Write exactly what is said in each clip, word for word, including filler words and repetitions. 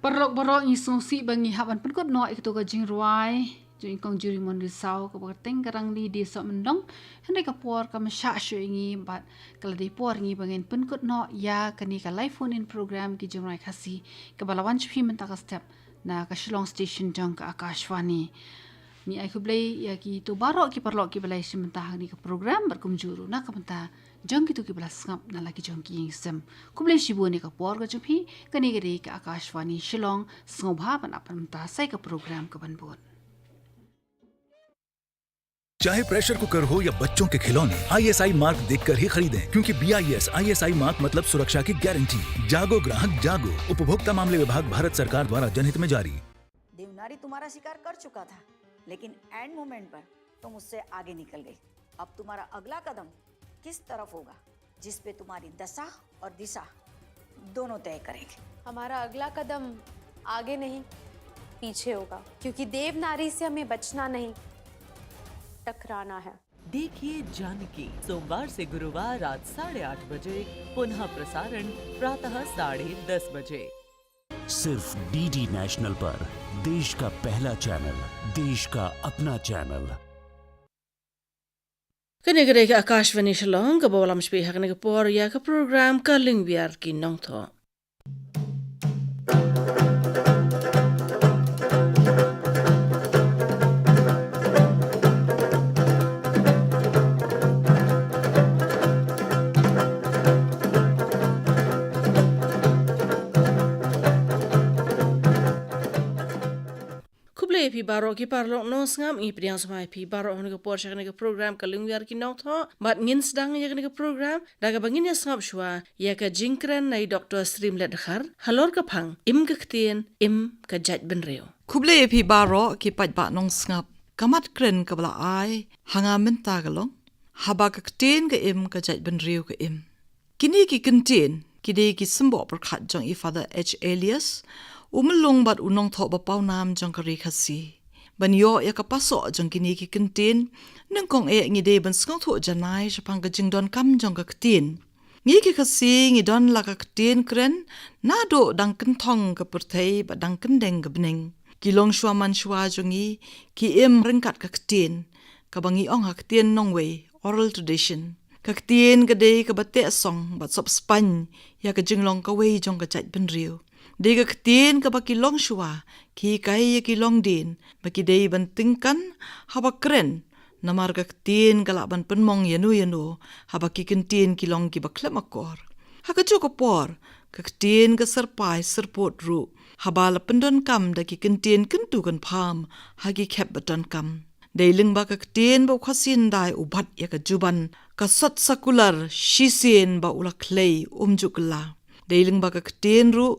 Paralok baroh, ngi sngewsih ba ngi hap ban pynkut noh ïa katu ka jingrwai jong i Kong Juri Mon Risaw kaba kyrteng ka Rangli Dei Sohmyntong. Hynrei ka por kam shah shuh ïa ngi bad ka la dei por ngi ba ngin pynkut noh ïa kane ka live phone in program Ki Jingrwai Khasi kaba la wan sha phi mynta ka step na ka Shillong Station jong ka Akashvani. Ngi ai khublei ïa kito baroh ki paralok kiba la ïashim bynta ha kane ka program bad kumjuh ruh na ka bynta jong kito kiba la sngap na la ki jong ki ïing sim. Khublei shibun ïa ka por ka jong phi. Kane ka dei ka Akashvani Shillong. Sngewbha ban ap mynta sa ïa ka program kaban bud. चाहे प्रेशर कुकर हो या बच्चों के खिलौने, आईएसआई मार्क देखकर ही खरीदें, क्योंकि बीआईएस आईएसआई मार्क मतलब सुरक्षा की गारंटी। जागो ग्राहक जागो। उपभोक्ता मामले विभाग, भारत सरकार द्वारा जनहित में जारी। देवनारी तुम्हारा शिकार कर चुका था, लेकिन एंड मोमेंट पर तुम उससे आगे निकल गई। अब तुम्हारा अगला कदम किस तरफ होगा, जिस पे तुम्हारी दशा और दिशा दोनों तय करेंगे। हमारा अगला कदम आगे नहीं, पीछे होगा, क्योंकि देवनारी से हमें बचना नहीं, टकराना है। देखिए जानकी, सोमवार से गुरुवार रात साढ़े आठ बजे, पुनः प्रसारण प्रातः साढ़े दस बजे। सिर्फ डीडी नेशनल पर, देश का पहला चैनल, देश का अपना चैनल। Kane ka dei ka Akashvani Shillong kaba wallam sha phi ha kane ka por ïa ka program Ka Lyngwiar ki Nongthoh. Khublei ïa phi baroh ki paralok nongsngap, ngi pdiang sngewbha ïa phi baroh ha kane ka por sha kane ka program Ka Lyngwiar ki Nongthoh. Bad ngin sdang ïa kane ka program da kaba ngin ïa sngap shuwa ïa ka jingkren na i Doktor Sri Mlet Dkhar halor ka phang Im ka ktien, im ka jaitbynriew. Khublei ïa phi baroh ki paidbah nongsngap. Ka mat kren kaba la ai ha nga mynta ka long, haba ka ktien ka im, ka jaitbynriew ka im. Kine ki kyntien ki dei ki symboh pyrkhat jong i Father H Elias, u myllung bad u nongthoh ba pawnam jong ka ri Khasi. Ban ïoh ïa ka pasoh jong kine ki kyntien, nyngkong eh ngi dei ban sngewthuh janai shaphang ka jingdonkam jong ka ktien. Ngi ki Khasi ngi don la ka ktien kren naduh dang kynthong ka pyrthei bad dang kyndeng ka bneng. Ki longshuwa manshuwa jong ngi ki im ryngkat ka ktien, kaba ngi ong ha ktien nongwei, oral tradition. Ka ktien ka dei kaba teh song bad sop spaiñ ïa ka jinglong kawei jong ka jaitbynriew. Dei ka ktien kaba ki longshuwa ki hikai ïa ki longdien ba ki dei ban tyngkan haba kren, namar ka ktien ka lah ban pynmong ïano ïano haba ki kyntien ki long kiba khlem akor. Ha kajuh ka por ka ktien ka syrpai syrpud ruh haba la pyndonkam da ki kyntien kyntu kynpham ha ki khep ba donkam. Dei lyngba ka ktien ba u Khasi hyndai u bat ïa ka juban, ka sot sa kular shisien ba u la khlei um ju kylla. Dei lyngba ka ktien ruh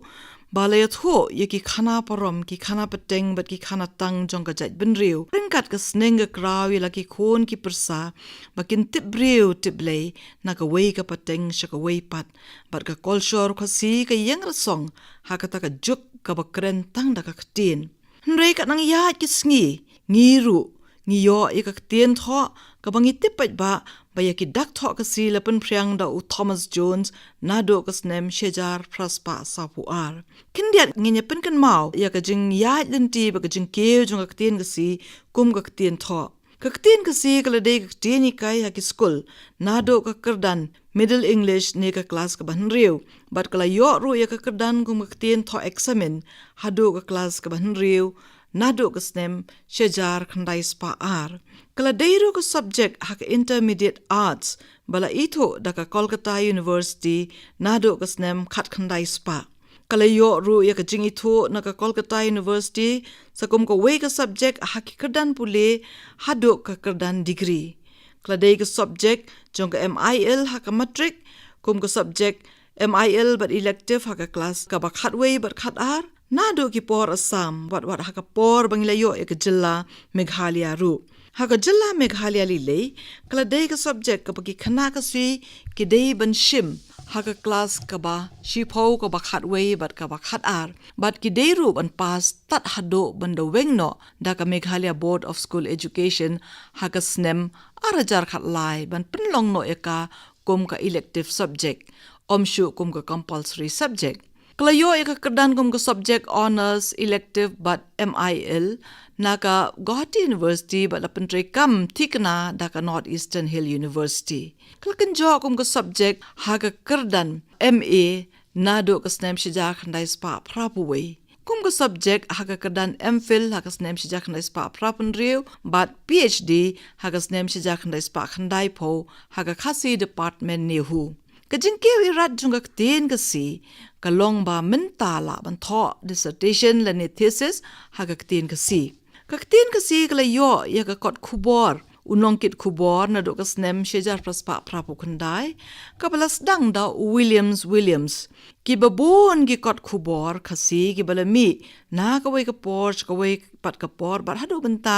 ba la ïathuh ïa ki khana parom, ki khana pateng bad ki khana tang jong ka jaitbynriew ryngkat ka sneng ka kraw ïa la ki khun ki pyrsa ba kin tip briew tip Blei na kawei ka pateng sha kawei pat. Bad ka kolshor Khasi ka ïeng rasong ha kata ka juk kaba kren tang da ka ktien. Hynrei katba nang ïaid ki sngi, ngi ruh ngi ïoh ïa ka ktien thoh kaba ngi tip paidbah ba ïa ki dak thoh Khasi la pynphriang da u Thomas Jones naduh ka snem shi hajar phra spah sawphew ar. Khyndiat ngin ïa pynkynmaw ïa ka jingïaid lynti bad ka jingkiew jong ka ktien Khasi kum ka ktien thoh. Ka ktien Khasi ka la dei ka ktien hikai ha ki skul naduh ka kyrdan Middle English ne ka klas kaba hynriew, bad ka la ïoh ruh ïa ka kyrdan kum ka ktien thoh eksamin haduh ka klas kaba hynriew naduh ka snem shi hajar khyndai spah ar. Ka la dei ruh ka subject ha ka Intermediate Arts ba la ithuh da ka Kolkata University naduh ka snem khatkhyndai spah. Ka la ïoh ruh ïa ka jingithuh na ka Kolkata University sa kum kawei ka subject ha ki kyrdan pule haduh ka kyrdan degree. Ka la dei ka subject jong ka M I L ha ka matric, kum ka subject M I L bad elective ha ka klas kaba khatwei bad khatar naduh ki por Assam, wat wat ha ka por ba ngi la ïoh ïa ka jylla Meghalaya ruh. Ha ka jylla Meghalaya lei lei ka la dei ka subject kaba ki khynnah Khasi ki dei ban shim ha ka klas kaba shiphew, kaba khatwei bad kaba khatar, bad ki dei ruh ban pass tad haduh ban da weng noh da ka Meghalaya Board of School Education ha ka snem ar hajar khatlai ban pynlong noh ïa ka kum ka elective subject, ym shuh kum ka compulsory subject. Ka la ïoh ïa ka kyrdan kum ka subject honours, elective bad M I L na ka Gauhati University bad la pyntreikam thikna da ka North Eastern Hill University. Ka la kynjoh kum ka subject ha ka kyrdan M A naduh ka snem shi hajar khyndai spah phra phew wei. Kum ka subject ha ka kyrdan M Phil ha ka snem shi hajar khyndai spah phra phew hynriew bad P H D ha ka snem shi hajar khyndai spah khyndai phew ha ka Khasi Department NEHU. Ka jingkiew ïarap jong ka ktien Khasi ka long ba mynta lah ban thoh dissertation lane thesis ha ka ktien Khasi. Ka ktien Khasi ka la ïoh ïa ka kot khubor, u nongkit khubor naduh ka snem shi hajar phra spah phra phew khyndai, kaba la sdang da u Williams Williams. Kiba bun ki kot khubor Khasi kiba la mih na kawei ka por sha kawei pat ka por bad haduh mynta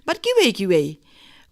bad kiwei kiwei.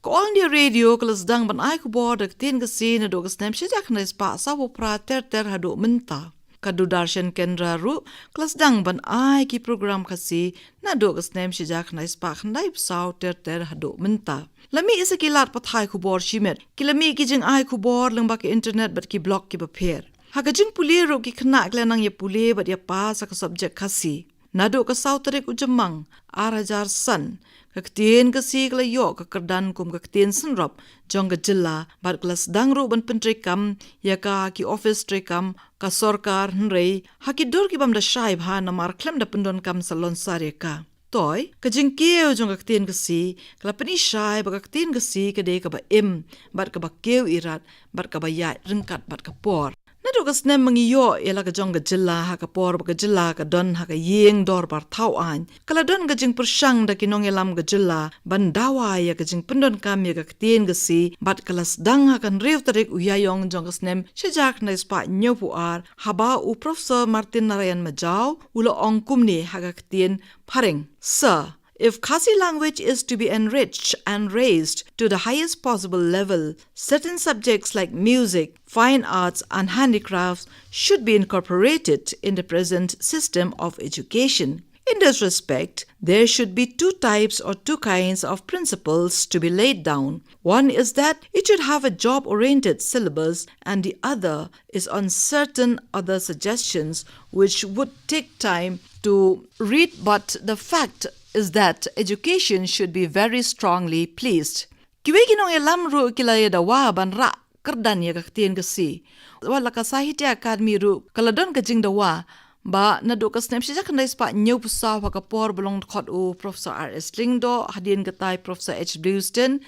Ka All India Radio ka la sdang ban ai khubor da ka ktien Khasi naduh ka snem shi hajar khyndai spah saw phew phra ter ter haduh mynta. Ka Doordarshan Kendra ruh ka la sdang ban ai ki program Khasi naduh ka snem shi hajar khyndai spah khyndai phew saw ter ter haduh mynta. La mih sa ki lad pathai khubor shimet, ki la mih ki jingai khubor lyngba ka internet bad ki blog kiba pher. Ha ka jingpule ruh ki khynnah ki la nang ïa pule bad ïa pass ha ka subject Khasi. Naduh ka saw tarik u Jymmang ar hajar san, ka ktien Khasi ka la ïoh ka kyrdan kum ka ktien synrop jong ka jylla bad ka la sdang ruh ban pyntreikam ïa ka ha ki office treikam ka sorkar, hynrei ha ki dur ki bym da shai bha namar khlem da pyndonkam salonsar ïa ka. Toi, ka jingkiew jong ka ktien Khasi ka la pyni shai ba ka ktien Khasi ka dei kaba im bad kaba kiew ïarap bad kaba ïaid ryngkat bad ka por. Naduh ka snem ba ngi ïoh ïa la ka jong ka jylla ha ka por ba ka jylla ka don ha ka ïing dorbar thaw aiñ, ka la don ka jingpyrshang da ki nongïalam ka jylla ban dawa ïa ka jingpyndonkam ïa ka ktien Khasi bad ka la sdang ha ka hynriew tarik u Ïaïong jong ka snem shi hajar khyndai spah hynñiew phew ar haba u Professor Martin Narayan Majaw u la ong kumne ha ka ktien Phareng: Sir, if Khasi language is to be enriched and raised to the highest possible level, certain subjects like music, fine arts, and handicrafts should be incorporated in the present system of education. In this respect, there should be two types or two kinds of principles to be laid down. One is that it should have a job-oriented syllabus, and the other is on certain other suggestions which would take time to read, but the fact is that education should be very strongly placed. Kiwei ki nongïalam ruh ki la ïa dawa ban rah kyrdan ïa ka ktien Khasi. Wat la ka Sahitya Akademi ruh ka la don ka jingdawa ba naduh ka snem shi hajar khyndai spah hynñiew phew saw ha ka por ba long dkhot u Professor R S Lyngdoh, hadien katai Professor H Blewston,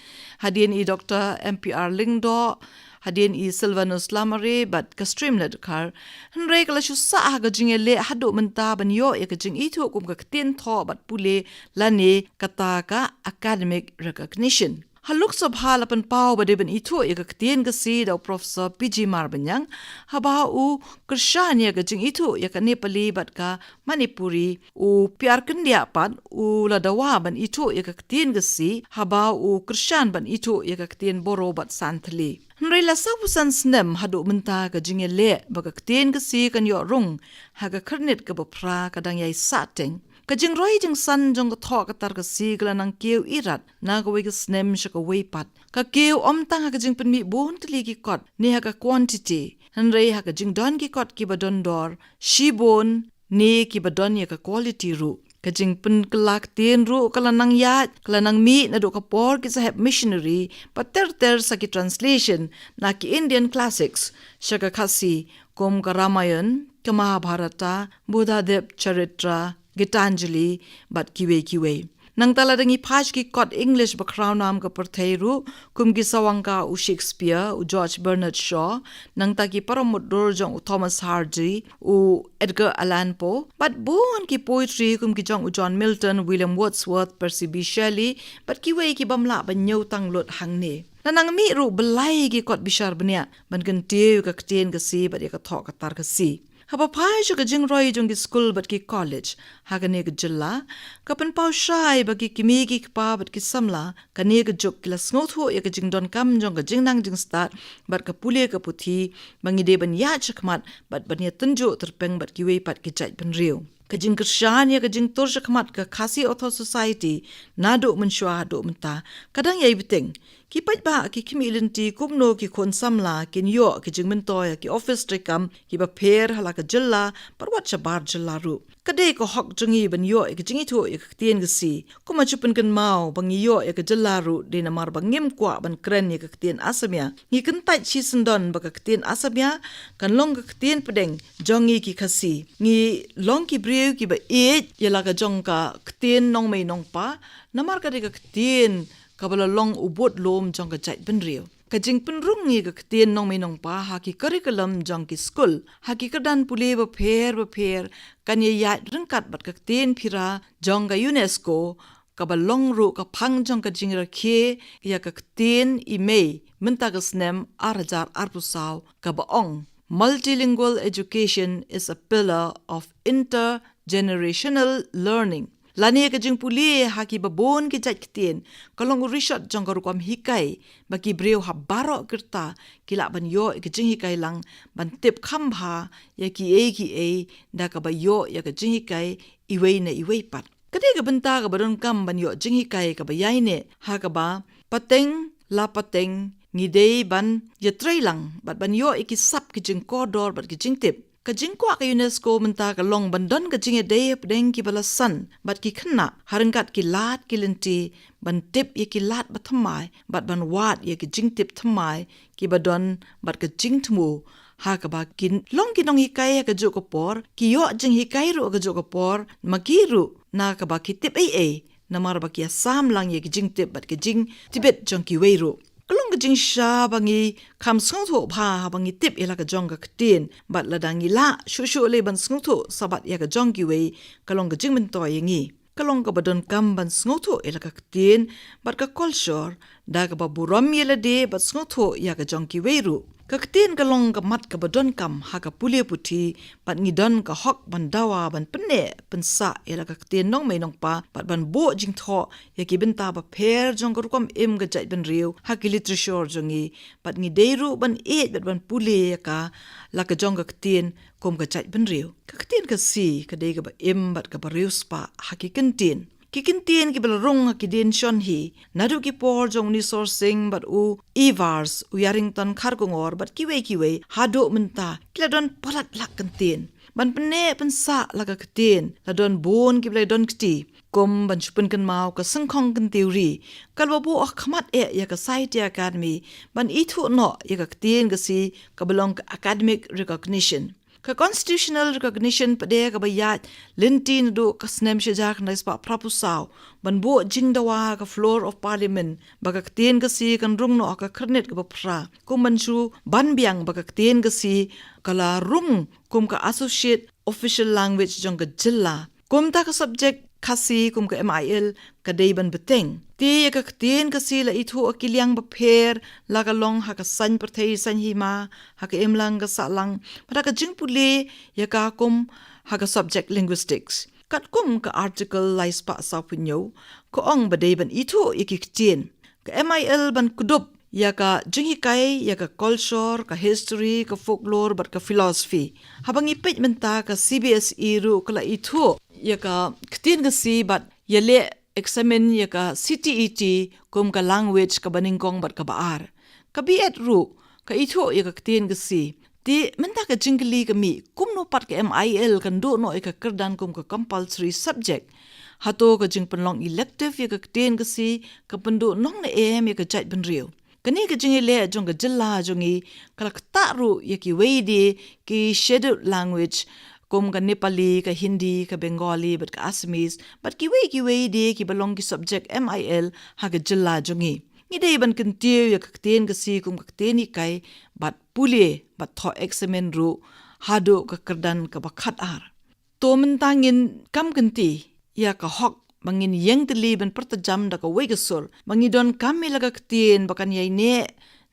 hadien i Doctor M P R Lyngdoh, hadien i Sylvanus Lamare bad ka Streamlet Dkhar. Hynrei ka la shu sah ha ka jingïaleh haduh mynta ban ïoh ïa ka jingithuh kum ka ktien thoh bad pule lane kata ka academic recognition. Ha Lok Sabha la pynpaw ba dei ban ithuh ïa ka ktien Khasi da u Professor P G Marbaniang, haba u kyrshan ïa ka jingithuh ïa ka Nepali bad ka Manipuri. U P R Kyndiah pat u la dawa ban ithuh ïa ka ktien Khasi, haba u kyrshan ban ithuh ïa ka ktien Boro bad Santali. Hynrei la saw phew san snem haduh mynta ka jingïaleh ba ka ktien Khasi kan ïoh rung ha ka khyrnit kaba phra ka dang ïai sahteng. Ka jingroi jingsan jong ka thoh ka tar Khasi ka la nang kiew ïarap na kawei ka snem sha kawei pat. Ka kiew ym tang ha ka jingpynmih bun tylli ki kot ne ha ka quantity, hynrei ha ka jingdon ki kot kiba don dor shibun ne kiba don ïa ka quality ruh. Ka jingpynkylla ktien ruh ka la nang ïaid, ka la nang mih naduh ka por ki saheb missionary ba ter ter sa ki translation na ki Indian classics sha ka Khasi, kum ka Ramayan, ka Mahabharata, Buddhadip Charitra, Gitanjali bad kiwei kiwei. Nangta la dang ïa phai ki kot English ba khraw nam ka pyrthei ruh, kum ki Sawanka u Shakespeare, u George Bernard Shaw, nangta ki param mutdur jong u Thomas Hardy, u Edgar Allan Poe, bad bun ki poetry kum ki jong u John Milton, William Wordsworth, Percy B Shelley, bad kiwei ki bym lah ban ñiew tang lut hangne. La nang mih ruh blei ki kot bishar bniah ban kyntiew ïa ka ktien Khasi bad ïa ka thoh ka tar Khasi. Haba phai sha ka jingroi jong ki skul bad ki college ha kane ka jylla, ka pynpaw shai ba ki kmie ki kpa bad ki samla kane ka juk ki la sngewthuh ïa ka jingdonkam jong ka jingnang jingstad bad ka pule ka puthi, ba ngi dei ban ïaid shakhmat bad ban ïatynjuh tyrpeng bad kiwei pat ki jaitbynriew. Ka jingkyrshan ïa ka jingtur shakhmat ka Khasi Author Society naduh mynshuwa haduh mynta ka dang ïai bteng. Ki paidbah ki khmih lynti kumno ki khun samla kin ïoh ki jingmyntoi ha ki office treikam kiba pher ha la ka jylla bad wat shabar jylla ruh. Ka dei ka hok jong ngi ban ïoh ïa ka jingithuh ïa ka ktien Khasi. Kumba shu pynkynmaw ba ngi ïoh ïa ka jylla ruh dei namar ba ngim kwah ban kren ïa ka ktien Assamia. Ngi kyntait shisyndon ba ka ktien Assamia kan long ka ktien pdeng jong ngi ki Khasi. Ngi long ki briew kiba ïeit ïa la ka jong ka ktien nongmei nongpa, namar ka dei ka ktien kaba la long u budlum jong ka jaitbynriew. Ka jingpynrung ïa ka ktien nongmei nongpa ha ki curriculum jong ki skul, ha ki kyrdan pule bapher bapher, kan ïaid ryngkat bad ka ktien phira jong ka UNESCO, kaba long ruh ka phang jong ka jingrakhe ïa ka ktien i mei mynta ka snem ar hajar arphew saw, kaba ong multilingual education is a pillar of intergenerational learning. Lane ka jingpule ha kiba bun ki jait ktien ka long u rishot jong ka rukom hikai, ba ki briew ha baroh ki rta ki lah ban ïoh ïa ka jinghikai lang, ban tip kham bha ïa kiei kiei da kaba ïoh ïa ka jinghikai iwei na iwei pat. Ka dei ka bynta kaba donkam ban ïoh jinghikai kaba ïaineh, ha kaba pateng la pateng ngi dei ban ïatrei lang bad ban ïoh ïa ki sap ki jingkordor bad ki jingtip. Ka jingkwah ka UNESCO mynta ka long ban don ka jingïadei hapdeng kiba la san bad ki khynnah ha ryngkat ki lad ki lynti, ban tip ïa ki lad bathymmai bad ban wad ïa ki jingtip thymmai kiba don bad ka jingthmu, ha kaba ki long ki nonghikai ha kajuh ka por, ki ïoh jinghikai ruh ha kajuh ka por, ma ki ruh na kaba ki tip ei ei, namar ba ki ïasam lang ïa ki jingtip bad ki jingtbit jong kiwei ruh. Ka long ka jingshisha ba ngi kham sngewthuh bha haba ngi tip ïa la ka jong ka ktien, bad lada ngi lah shuh shuh lei ban sngewthuh shabar ïa ka jong kiwei, ka long ka jingmyntoi ïa ngi. Ka long kaba donkam ban sngewthuh ïa la ka ktien bad ka kolshor, da kaba burom ïa lade bad sngewthuh ïa ka jong kiwei ruh. Ka ktien ka long ka mat kaba donkam ha ka pule puthi, bad ngi don ka hok ban dawa ban pynneh pynsah ïa la ka ktien nongmei nongpa bad ban buh jingthoh ïa ki bynta bapher jong ka rukom im ka jaitbynriew ha ki literature jong ngi, bad ngi dei ruh ban ïeit bad ban pule ïa ka la ka jong ka ktien kum ka jaitbynriew. Ka ktien Khasi ka dei kaba im bad kaba riewspah ha ki kyntien. Ki kyntien kiba la rung ha ki dien shon hi, naduh ki por jong u Nisor Singh bad u Evars, u Yarrington Kharkongor bad kiwei kiwei, haduh mynta ki la don palat lak kyntien. Ban pynneh pynsah la ka ktien, la don bun kiba la don kti. Kum ban shu pynkynmaw ka Syngkhong Kyntiew Ri, ka la buh ha khmat eh ïa ka Sahitya Akademi ban ithuh noh ïa ka ktien Khasi kaba long ka academic recognition. Ka constitutional recognition pat de kaba ïaid lynti naduh ka snem shi hajar khyndai spah phraphew saw, ban buh jingdawa ha ka floor of parliament ba ka ktien Khasi kan rung noh ha ka khyrnit kaba phra. Kum ban shu ban biang ba ka ktien Khasi ka la rung kum ka associate official language jong ka jylla. Kumta ka subject Khasi kum ka M I L ka dei ban bteng. Te ïa ka ktien Khasi la ithuh ha ki liang bapher, la ka long ha ka saiñ pyrthei saiñ hima, ha ka imlang ka sahlang, bad ha ka jingpule ïa ka kum ha ka subject linguistics. Katkum ka article lai spah sawphew hynñiew, ka ong ba dei ban ithuh ïa ki ktien. Ka M I L ban kdup ïa ka jinghikai ïa ka culture, ka history, ka folklore bad ka philosophy. Haba ngi peit mynta ka C B S E ruh ka la ithuh ïa ka ktien Khasi bad ïaleh examine ïa ka C T E T kum ka language kaba nyngkong bad kaba ar. Ka B Ed ruh ka ithuh ïa ka ktien Khasi. Te mynta ka jingkylli ka mih, kumno pat ka M I L kan duh noh ïa ka kyrdan kum ka compulsory subject? Hato ka jingpynlong elective ïa ka ktien Khasi ka pynduh nong ne em ïa ka jaitbynriew? Kane ka jingïaleh jong ka jylla jong ngi ka la ktah ruh ïa kiwei de ki scheduled language kum ka Nepali, ka Hindi, ka Bengali bad ka Assamese bad kiwei kiwei de kiba long ki subject M I L ha ka jylla jong ngi. Ngi dei ban kyntiew ïa ka ktien Khasi kum ka ktien hikai bad pule bad thoh examine ruh haduh ka kyrdan kaba khatar. To mynta ngin kam kynti ïa ka hok ba ngin ïeng tylli ban pyrta jam da kawei ka sur, ba ngi donkam ïa la ka ktien ba kan ïai neh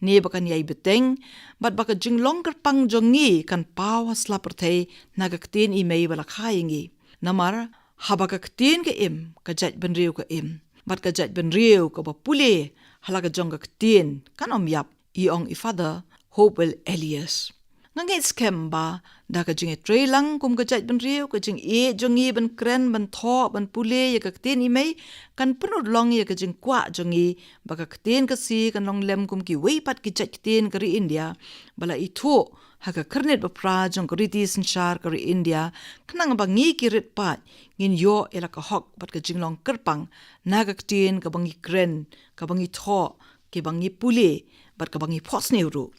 ne ba kan ïai bteng, bad ba ka jinglong kyrpang jong ngi kan paw ha sla pyrthei na ka ktien i mei ba la kha ïa ngi. Namar haba ka ktien ka im, ka jaitbynriew ka im, bad ka jaitbynriew kaba pule ha la ka jong ka ktien kan ym ïap, i ong i Father Hopewell Elias. Nga ngeit skhem ba da ka jingïatreilang kum ka jaitbynriew, ka jingïeit jong ngi ban kren, ban thoh, ban pule ïa ka ktien i mei kan pynurlong ïa ka jingkwah jong ngi ba ka ktien Khasi kan long lem kum kiwei pat ki jait ktien ka ri India ba la ithuh ha ka khyrnit ba phra jong ka riti synshar ka ri India, khnang ba ngi ki rit paid ngin ïoh ïa la ka hok bad ka jinglong kyrpang na ka ktien kaba ngi kren, kaba ngi thoh, kaba ngi pule bad kaba ngi phohsniew ruh.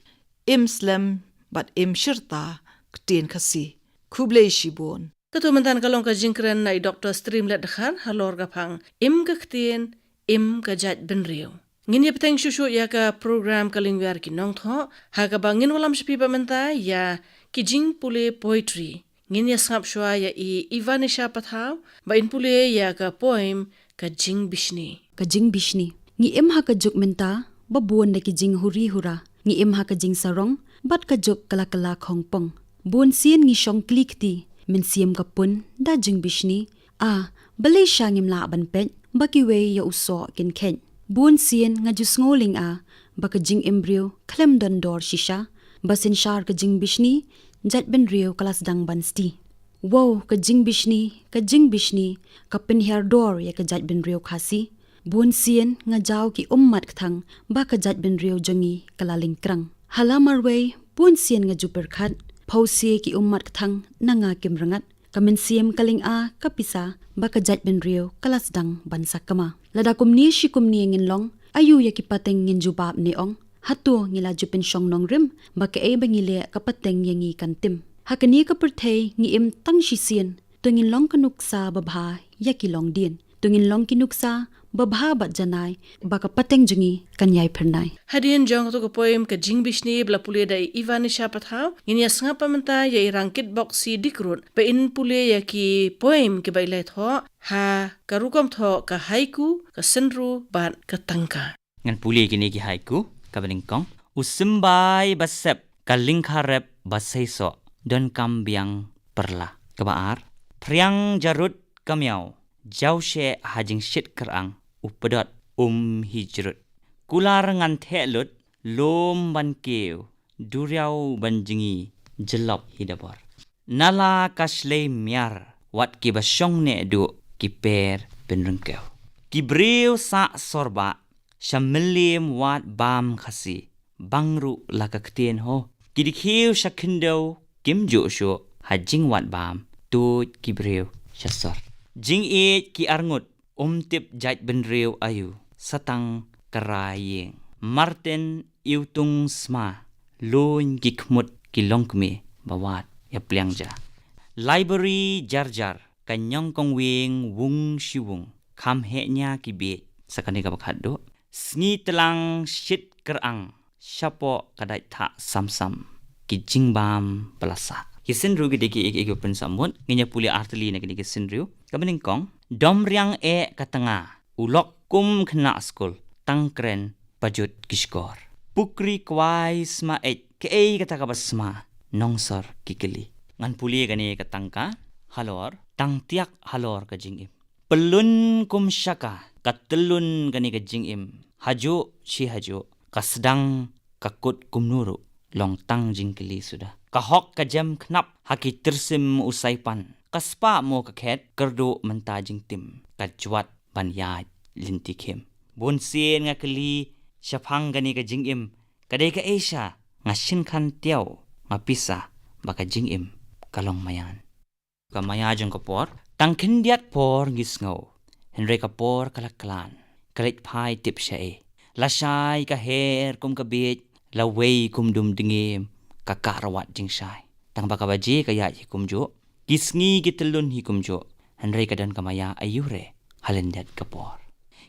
Im slem bad im shirta ktien Khasi. Khublei shibun. Katto mynta ka long ka jingkren na i Doktor Streamlet Dkhar halor ka phang Im ka ktien, im ka jaitbynriew. Ngin ïa bteng shuh shuh ïa ka program Ka Lyngwiar ki Nongthoh ha kaba ngin wallam sha phi ba mynta ïa ki jingpule poetry. Ngin ïa sngap shuwa ïa i Ivanisha Pathaw ba in pule ïa ka poem Ka Jingbishni. Ka jingbishni. Ngi im ha ka juk mynta ba bun da ki jinghuri hura. Ngi im ha ka jingsarong bad ka juk ka la ka la khongpong. Bun sien ngi shong kli kti, mynsiem ka pun da jingbishni. A, balei sha ngim lah ban peit ba kiwei ïa u soh kin kheit. Bun sien nga ju sngew lynga ba ka jingim briew khlem don dor shisha. Ba synshar ka jingbishni, jaitbynriew ka la sdang ban sti. Wow, ka jingbishni, ka jingbishni ka pynhiar dor ïa ka jaitbynriew Khasi. Bun sien nga jaw ki ummat kthang ba ka jaitbynriew jong ngi ka la lyngkrang. Ha la marwei bun sien nga ju pyrkhat, phewse ki ummat kthang na nga kim rngat. Ka mynsiem ka lynga ka pisa ba ka jaitbynriew ka la sdang ban sakma. Lada kumne shi kumne ngin long, aïu ïa ki pateng ngin jubab ne ong. Hato ngi la ju pynshong nongrim ba kaei ba ngi leh ka pateng ïa ngi kan tim. Ha kane ka pyrthei ngi im tang shisien, to ngin long ka nuksa babha ïa ki longdien. To ngin long ki nuksa babha bad janai ba ka pateng jong ngi kan ïai phyrnai. Hadien jong kato ka poem Ka Jingbishni ba la pule da i Ivanisha Pathaw, ngin ïa sngap pat mynta ïa i Rangkitboksi Dikrut ba in pule ïa ki poem kiba i la thoh ha ka rukom thoh ka haiku, ka synru bad ka tangka. Ngan pule kine ki haiku, kaba nyngkong: U symbai ba sep, ka lyngkha rep ba seisoh, donkam biang pyrla. Kaba ar: Phriang jarut ka miaw, jaw sheh ha jingshit kyrang, u pdot um hi jrut. Kular ngan theh lut, lum ban kiew, duriaw ban jngi, jyllop hi dabor. Nala ka shlei miar, wat kiba shong neh duh, ki per pynryngkew. Ki briew sah sorbah, sha mylliem wad bam Khasi, bang ruh la ka ktien ho. Ki dkhiew sha khyndew kim juh shuh, ha jingwad bam tuid ki briew sha sor. Jingïeit ki arngut, um tip jaitbynriew aïu, sa tang ka rai ïing. Martin iwtung sma, luin ki khmut ki longkmie ba wad ïa pliang ja. Library jar jar, ka nyngkong wing wung shi wung, kham heh nia ki bieit. Sa kane kaba khatduh: Sngi tlang shit kyrang, shapoh ka dait thah sam sam, ki jingbam ba la sah. Ki synru ki dei ki, ki, ki pynsah mut, ngin ïa pule artylli na kine ki synru. Kaba nyngkong: Dom riang eh ka tnga, u lok kum khynnah skul, tang kren pajut ki shkor. Pukri kwai sma eit, kaei kata kaba sma, nongsor ki kylli. Ngan pule kane ka tangka halor: Tang tiak halor ka jingim. Pyllun kum shaka, ka tyllun kane ka jingim. Hajuh shi hajuh, ka sdang ka kut kumno ruh, long tang jingkylli suda. Ka hok ka jem khnap, ha ki tyrsim u saipan. Ka spah mo ka khet, kyrduh mynta jingtim. Ka jwat ban ïaid lynti khim. Bun sien nga kylli shaphang kane ka jingim, ka dei kaei sha, nga shim kham tiaw, nga pisa ba ka jingim ka long maïan. Ka maïa jong ka por. Tang khyndiat por ngi sngew, hynrei ka por ka la khlaiñ, ka leit phai tip shaei. Lashai ka her kum ka bieit, lawei kum dum dngiem, ka kah rawat jingshai. Tang ba ka baje ka ïaid hi kumjuh, ki sngi ki tyllun hi kumjuh, hynrei ka don ka maïa aïu re ha lyndet ka por.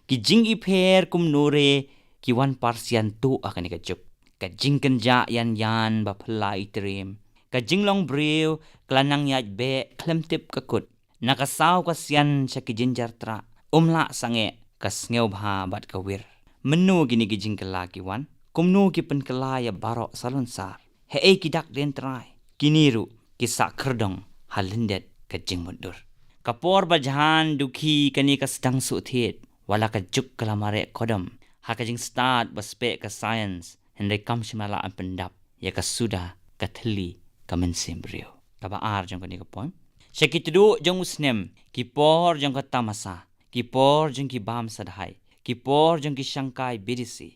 Ki jingipher kumno re ki wan parsian tuh ha kane ka juk. Ka jingkynjah ïan ïan ba phylla i triem. Ka jinglong briew ka la nang ïaid beh khlem tip ka kut. Na ka saw ka sian sha ki jynjar trah, um lah sangeh ka sngewbha bad ka wir. Mynno kine ki jingkylla ki wan, kumno ki pynkylla ïa baroh salonsar. Haei ki dak dien trai, kine ruh ki sah khyrdong ha lyndet ka jingmutdur. Ka por ba jhan dukhi kane ka sdang suh thied, wat la ka juk ka la mareh kodom. Ha ka jingstad ba speh ka science, hynrei kam shym la lah ban pyndap ïa ka suda ka thylli ka mynsiem briew. Kaba ar jong kane ka poem. Sha ki tduh jong u snem, ki por jong ka tamasa, ki por jong ki bam sadhai, ki por jong ki shangkai bidisi,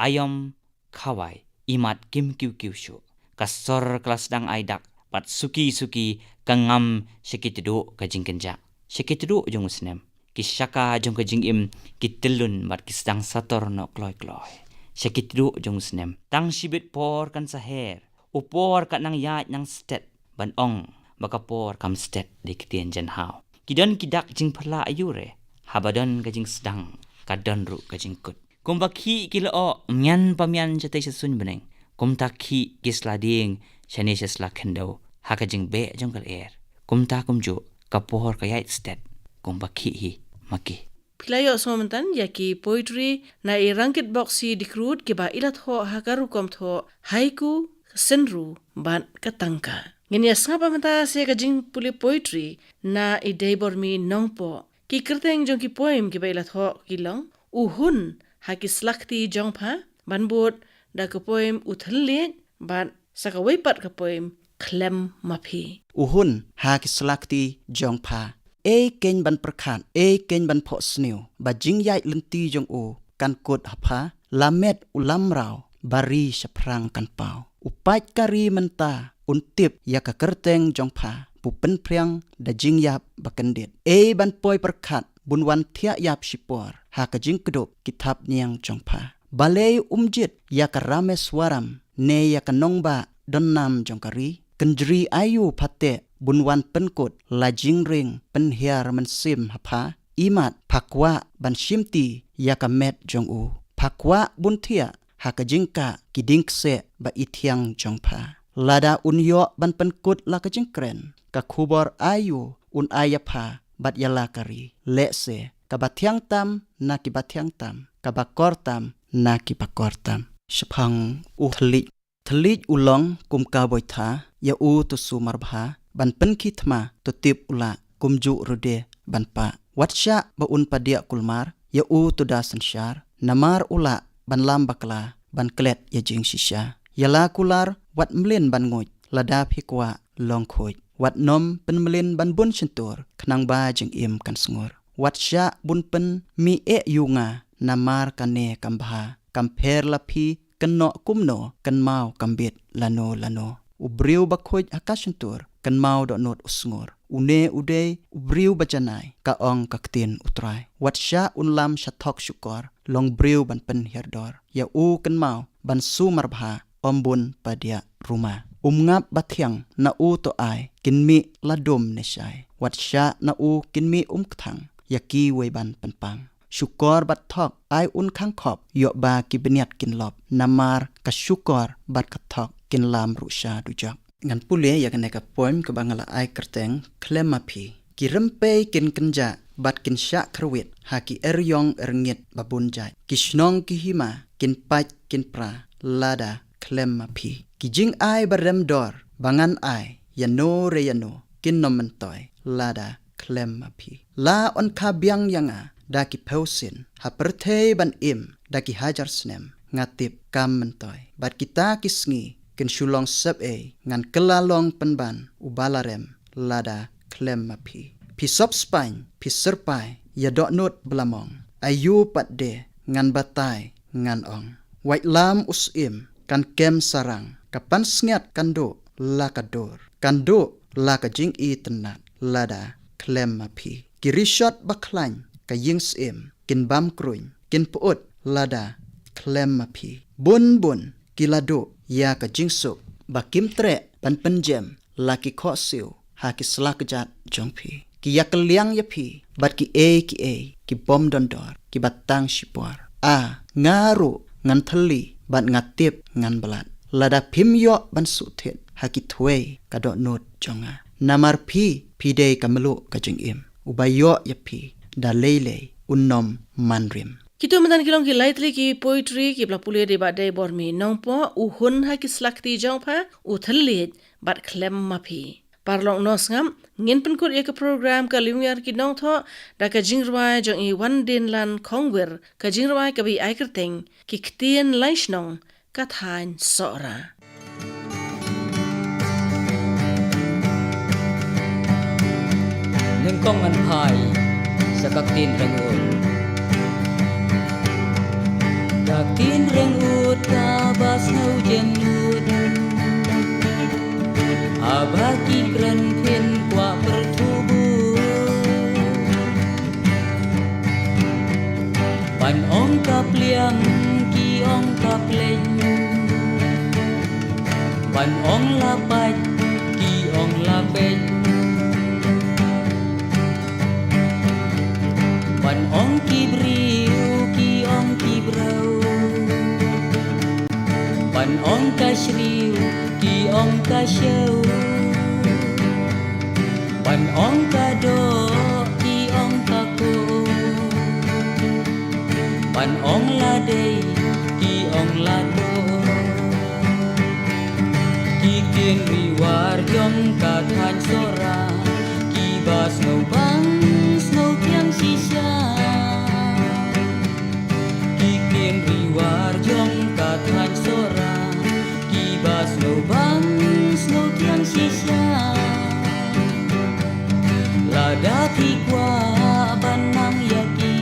aïom khawai, imat kim kiew kiew shuh. Ka sor ka la sdang ai dak, bad suki suki ka ngam sha ki tduh ka jingkynjah. Sha ki tduh jong u snem, ki shaka jong ka jingim ki tyllun bad ki sdang sator noh kloi kloi. Sha ki tduh jong u snem, tang shibit por kan sa her, u por ka nang ïaid nang stet, ban ong ba ka por kam stet, da ki ktien janhaw. Ki don ki dak jingpyrla aïu re, haba don ka jingsdang, ka don ruh ka jingkut. Kumba khih ki lyoh mian pa mian shatei sha suiñ bneng, kumta khih ki sla dieng shane sha sla khyndew ha ka jingbeh jong ka lyer. Kumta kumjuh ka por ka ïaid stet, kumba khih hi ma ki. Phi la ïohsngew mynta ïa ki poetry na i Rangkitboksi Dkhruit kiba i la thoh ha ka rukom thoh haiku, synru bad ka tangka. Ngin ïa sngap mynta sa ka jingpule poetry na i Deibormi Nongpoh. Ki kyrteng jong ki poem kiba i la thoh ki long U Hun ha ki slakti jong pha, ban bud da ka poem U Thylliej, bad sa kawei pat ka poem Khlem ma phi. U Hun ha ki slakti jong pha. Ei keiñ ban pyrkhat, ei keiñ ban phohsniew, ba jingïaid lynti jong u kan kut ha pha. La met u lamraw, ba ri shaphrang kan paw. U pait ka ri mynta, un tip ïa ka kyrteng jong pha, pu pynphriang da jingïap ba kyndit. Ei ban poi pyrkhat, bun wan thiah ïap shipor ha ka jingkdup ki thap ñiang jong pha. Balei um jied ïa ka Rameswaram ne ïa ka nongbah don nam jong ka ri? Kynjri aïu pha teh, bun wan pynkut la jingring pynhiar mynsiem ha pha. Imat pha kwah ban shimti ïa ka met jong u. Pha kwah bun thiah ha ka jingkah ki dieng kseh ba i thiang jong pha. Lada un ïoh ban pynkut la ka jingkren, ka khubor aïu un ai ïa pha bad ïa la ka ri? Lehse kaba thiang tam na kiba thiang tam, kaba kor tam na kiba kor tam. Shaphang U Thylliej. Thylliej u long kum ka boitha, ïa u to sumar bha, ban pynkhie thma to tip u lah, kumjuh ruh de ban pah. Wat shah ba un padiah kulmar, ïa u to da synshar, namar u lah ban lam bakla, ban klet ïa jingshisha. Ïa la kular wat mlien ban nguid, lada phi kwah long khuid. Wat nym pynmlien ban bun shyntur, khnang ba jingim kan sngur. Wat shah bun pynmih eh ïa nga, namar kane kam bha. Kam pher la phi kynnoh kumno, kynmaw kam bit lano lano. U briew ba khuid ha ka shyntur, kynmaw dohnud u sngur. Une u dei u briew ba janai, ka ong ka ktien U Trai. Wat shah un lam sha thok shukor, long briew ban pynhiar dor. Ïa u kynmaw ban sumar bha, ym bun padiah ruma. Um ngap ba thiang na u to ai, kin mih la dum ne shai. Wat shah na u kin mih um kthang, ïa kiwei ban pynpang. Shukor bad thok ai un khang khop, ïoh ba ki bniat kin lop. Namar ka shukor bad ka thok kin lam ruh sha dujok. Ngan pule ïa kane ka poem kaba nga la ai kyrteng Khlem ma phi. Ki rympei kin kynjah bad kin shah kyrwit ha ki eriong erngit ba bun jait. Ki shnong ki hima kin pait kin pra lada khlem ma phi. Ki jingai ba rem dor ba ngan ai ïano re ïano kin nym myntoi lada khlem ma phi. La yn kha biang ïa nga da ki phew sien ha pyrthei ban im da ki hajar snem, nga tip kam myntoi. Bad kita ki sngi kin shu long sepei, ngan kylla long pynban uba la rem lada khlem ma phi. Phi sop spaiñ, phi syrpai ïa dohnud ba la mong. Aïu pat de ngan batai ngan ong. Waitlam u syiem kan kem sarang, ka pansngiat kan duh la ka dur, kan duh la ka jingitynnat lada khlem ma phi. Ki rishot ba khlaiñ ka ïing syiem kin bam kruiñ, kin pyut lada khlem ma phi. Bun bun ki la duh ïa ka jingsuk ba kim treh ban pynjem la ki khohsiew ha ki sla kjat jong phi. Ki ïa kylliang ïa phi bad kiei kiei ki bym don dor kiba tang shipor. A, nga ruh ngan thylli bad nga tip ngan blat. Lada phim ïoh ban suhthied ha ki thwei ka dohnud jong nga. Namar phi, phi dei ka mluh ka jingim. Uba ïoh ïa phi da lei lei un nym man rim. Kito mynta ki long ki lai tylli ki poetry kiba la pule da i Bah Deibormi Nongpoh, U Hun ha ki slakti jong pha, U Thylliej bad Khlem ma phi. Paralok nongsngap, ngin pynkut ïa ka program ka Liengwiar ki Nongthoh da ka jingrwai jong i Wandinland Khongwir, ka jingrwai kaba i ai kyrteng Ki Ktien Lai Shnong ka Thaiñ Sohra. Nyngkong ngan phai sa ka ktien reng-ut. Ka ktien reng-ut kaba sngew jemnud, haba ki kren phin kwah pyrthuh bun. Ban ong ka pliang, ki ong ka pleng. Ban ong la pait, ki ong la peit. Ban ong ki briew, ki ong ki briew. Ban ong ka shriew, ki ong ka shriew. Ban ong ka doh, ki ong ka koh. Ban ong la dei, ki ong la tuh. Ki ktien ri war jong ka thaiñ Sohra, kiba sngewbang sngewthiang shisha. Ki ktien ri war jong ka thaiñ Sohra, kiba sngewbang sngewthiang shisha. Lada phi kwah ban nang ïa ki,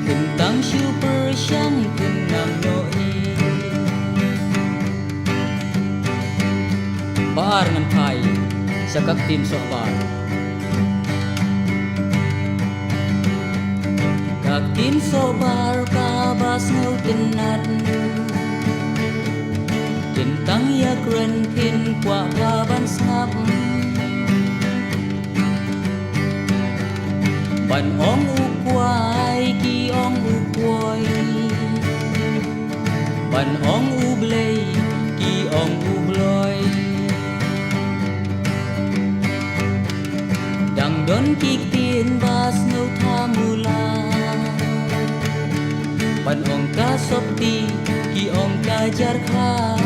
phin tang shu pyrshang phin nang noh hi. Ba ar ngan phai sa ka ktien Sohbar. Ka ktien Sohbar kaba sngewtynnat, phin tang ïakren phin kwah ka ban sngap. Ban ong u kwai, ki ong u kwoi. Ban ong u blei, ki ong u bloi. Dang don ki ktien ba sngewthuh mula. Ban ong ka sopti, ki ong ka jarkha.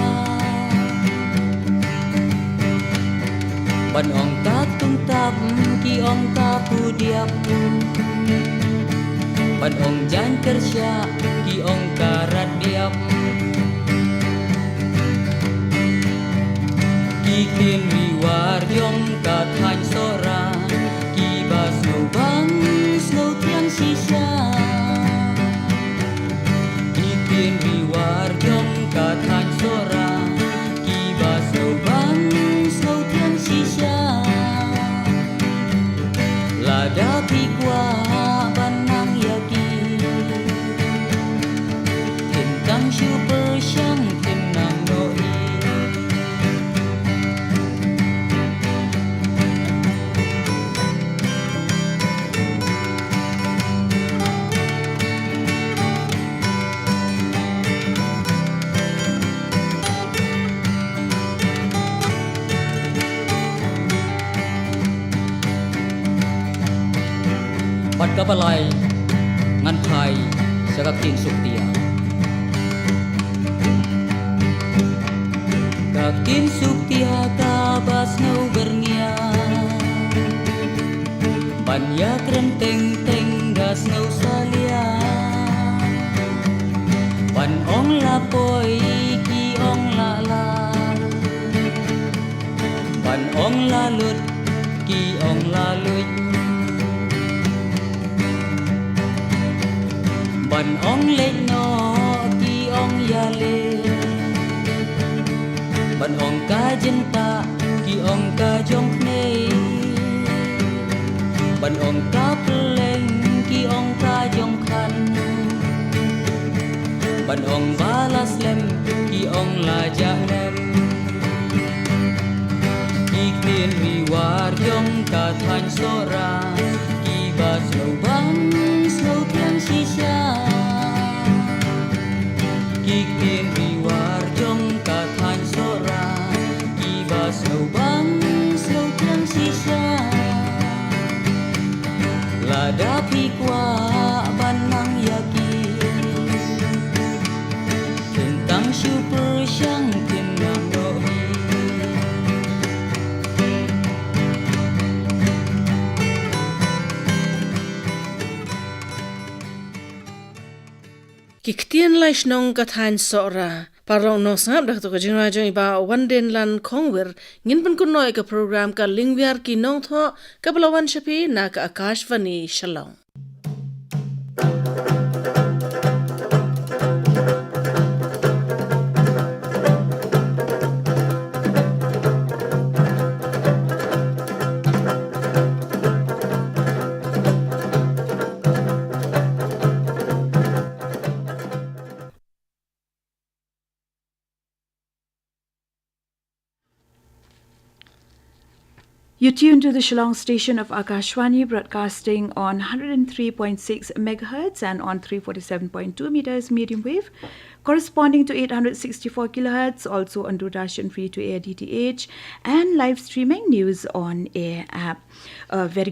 Ban ong ka tungtap, ki ong ka pudiap. Ban ong jaiñ kyrshah, ki ong ka ratdiap. Ki ktien ri war jong ka thaiñ Sohra, kiba sngewbang sngewthiang shisha. Ki ktien ri war jong ka thaiñ Sohra, kiba sngewbang sngewthiang shisha. Lada phi kwah ban nang ïa ki, phin tang shu pyrshang phin nang noh hi. Bad kaba lai ngan phai sa ka ktien Suktia. Ka ktien Suktia kaba sngew byrngia. Ban ïakren teng teng ka sngew salia. Ban ong la poi, ki ong la lar. Ban ong la lut, ki ong la luit. Ban ong leit noh, ki ong ïaleit. Ban ong ka jyntah, ki ong ka jong kmie. Ban ong ka pylleng, ki ong ka jong khan. Ban ong ba la slem, ki ong la jah nem. Ki ktien ri war jong ka thaiñ Sohra, kiba sngewbang sngewthiang shisha. Ki ktien ri war jong ka thaiñ Sohra, kiba sngewbang sngewthiang shisha. Lada phi kwah ban nang ïa ki, phin tang shu pyrshang phin nang noh hi. Ki ktien lai shnong ka thaiñ Sohra, Paralok nongsngap, da kato ka jingrwai jong i Bah Wandenlan Khongwir, ngin pynkut noh ïa ka program Ka Lyngwiar ki Nongthoh kaba la wan sha phi na ka Akashvani Shillong. You're tuned to the Shillong station of Akashvani, broadcasting on hundred and three point six megahertz and on three forty-seven point two meters medium wave, corresponding to eight hundred sixty-four kilohertz, also on Doordarshan Free to Air D T H, and live streaming news on air app. A very